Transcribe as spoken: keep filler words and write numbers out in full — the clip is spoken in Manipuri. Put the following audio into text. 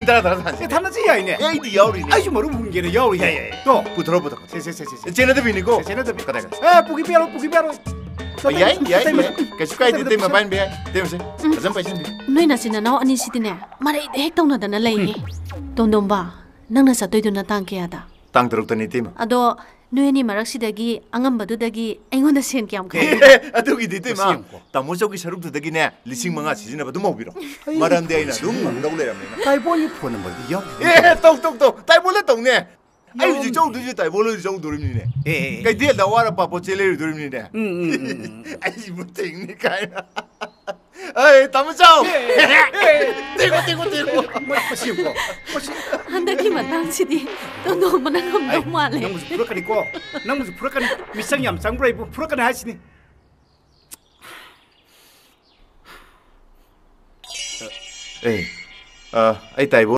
ꯇꯔꯥ ꯇꯔꯥ ꯊꯥꯟꯁꯤ꯫ ꯑꯦ, ꯊꯥꯅꯁꯤ ꯌꯥꯏꯅꯦ꯫ ꯑꯦ, ꯑꯩꯗꯤ ꯌꯥꯎꯔꯤꯅꯦ꯫ ꯑꯩꯁꯨ ꯃꯔꯨꯞ ꯍꯨꯟꯒꯦꯅ ꯌꯥꯎꯔꯤ꯫ ꯌꯥꯏ, ꯌꯥꯏ, ꯌꯥꯏ꯫ ꯇꯣ꯫ ꯄꯨꯊꯣꯔꯛꯑꯣ, ꯄꯨꯊꯣꯔꯛꯑꯣ꯫ ꯁꯦ, ꯁꯦ, ꯁꯦ, ꯁꯦ, ꯁꯦ꯫ ꯆꯦꯟꯅꯗꯕꯤꯅꯤꯀꯣ꯫ ꯁꯦ, ꯆꯦꯟꯅꯗꯕꯤ꯫ ꯀꯗꯥꯏ, ꯀꯗꯥꯏ? ꯑꯦ, ꯄꯨꯈꯤ ꯄꯤꯔꯣ, ꯄꯨꯈꯤ ꯄꯤꯔꯣ꯫ ꯑ, ꯌꯥꯏ, ꯌꯥꯏ, ꯌꯥꯏ꯫ ꯀꯩꯁꯨ ꯀꯥꯏꯗꯦ, ꯏꯇꯩꯃ ꯄꯥꯏꯍꯟꯕ ꯌꯥꯏ꯫ ꯏꯇꯩꯃꯁꯦ, ꯎꯝ꯫ ꯐꯖꯅ ꯄꯥꯏꯁꯟꯕꯤꯌꯨ꯫ ꯅꯣꯏ ꯅꯆꯤꯟ ꯅꯅꯥꯎ ꯑꯅꯤꯁꯤꯗꯤꯅꯦ, ꯃꯔꯩꯗ ꯍꯦꯛ ꯇꯧꯅꯗꯅ ꯂꯩꯌꯦ꯫ ꯇꯣꯟꯗꯣꯝꯕ, ꯅꯪꯅ ꯆꯠꯇꯣꯏꯗꯨꯅ ꯇꯥꯡ ꯀꯌꯥꯗ? ꯇꯥꯡ ꯇꯔꯨꯛꯇꯅꯤ, ꯏꯇꯩꯃ꯫ ꯑꯗꯣ ꯅꯣꯏ ꯑꯅꯤ ꯃꯔꯛꯁꯤꯗꯒꯤ ꯑꯉꯝꯕꯗꯨꯗꯒꯤ ꯑꯩꯉꯣꯟꯗ ꯁꯦꯟ ꯀꯌꯥꯝ ꯈꯥꯏꯗꯣꯏꯅꯣ? ꯑꯦ, ꯑꯗꯨꯒꯤꯗꯤ, ꯏꯇꯩꯃ, ꯃꯁꯤ ꯌꯦꯡꯉꯨꯀꯣ꯫ ꯇꯥꯃꯣ ꯆꯧꯒꯤ ꯁꯔꯨꯛꯇꯨꯗꯒꯤꯅꯦ, ꯂꯤꯁꯤꯡ ꯃꯉꯥ ꯁꯤꯖꯤꯟꯅꯕ ꯑꯗꯨꯝ ꯍꯧꯕꯤꯔꯣ꯫ ꯑꯩ ꯃꯔꯝꯗꯤ ꯑꯩꯅ ꯑꯗꯨꯝ ꯉꯝꯗꯧ ꯂꯩꯔꯕꯅꯤꯅ꯫ ꯇꯥꯏꯕꯣꯟꯒꯤ ꯐꯣꯟ ꯅꯝꯕꯔꯗꯤ ꯌꯥꯎꯗꯦ꯫ ꯑꯦ, ꯇꯧ, ꯇꯧ, ꯇꯧ꯫ ꯇꯥꯏꯕꯣꯟꯗ ꯇꯧꯅꯦ꯫ ꯑꯩ ꯍꯧꯖꯤꯛ ꯌꯥꯎꯔꯝꯗꯦ꯫ ꯆꯧꯗꯣꯏꯁꯦ ꯇꯥꯏꯕꯣꯟ ꯍꯣꯏꯗ ꯆꯧꯗꯣꯔꯤꯕꯅꯤꯅꯦ꯫ ꯑꯦ, ꯑꯦ, ꯑꯦ꯫ ꯀꯩꯊꯦꯜꯗ ꯑꯋꯥꯠ ꯑꯄꯥ ꯄꯣꯠ ꯆꯩ ꯂꯩꯔꯨꯗꯣꯔꯤꯕꯅꯤꯅꯦ꯫ ꯎꯝ, ꯎꯝ, ꯎꯝ, ꯎꯝ꯫ ꯑꯩꯁꯤꯕꯨ ꯊꯦꯡꯅꯤ ꯀꯥꯏꯅ꯫ ꯑꯩ ꯇꯥꯃꯣ ꯆꯥꯎ! ꯑꯦ, ꯑꯦ, ꯑꯦ꯫ ꯇꯦꯡꯉꯣ, ꯇꯦꯡꯉꯣ, ꯇꯦꯡꯉꯣ꯫ ꯃ-, ꯃꯁꯤ ꯌꯦꯡꯉꯨꯀꯣ꯫ ꯃꯁꯤ ꯍꯟꯗꯛꯀꯤ ꯃꯇꯥꯡꯁꯤꯗꯤ ꯇꯣꯟꯗꯣꯝꯕꯅ ꯉꯝꯗꯧ ꯑꯩ ꯃꯥꯜꯂꯦ꯫ ꯅꯪꯕꯨꯁꯨ ꯐꯨꯔꯛꯀꯅꯤꯀꯣ꯫ ꯅꯪꯕꯨꯁꯨ ꯐꯨꯔꯛꯀꯅꯤ꯫ ꯃꯤꯆꯪ ꯌꯥꯝ ꯆꯪꯕ꯭ꯔꯥ ꯑꯩꯕꯨ? ꯐꯨꯔꯛꯀꯅꯤ ꯍꯥꯏꯁꯤꯅꯤ꯫ ꯑꯦ, ꯑ, ꯑꯩ ꯇꯥꯏꯕꯣꯟ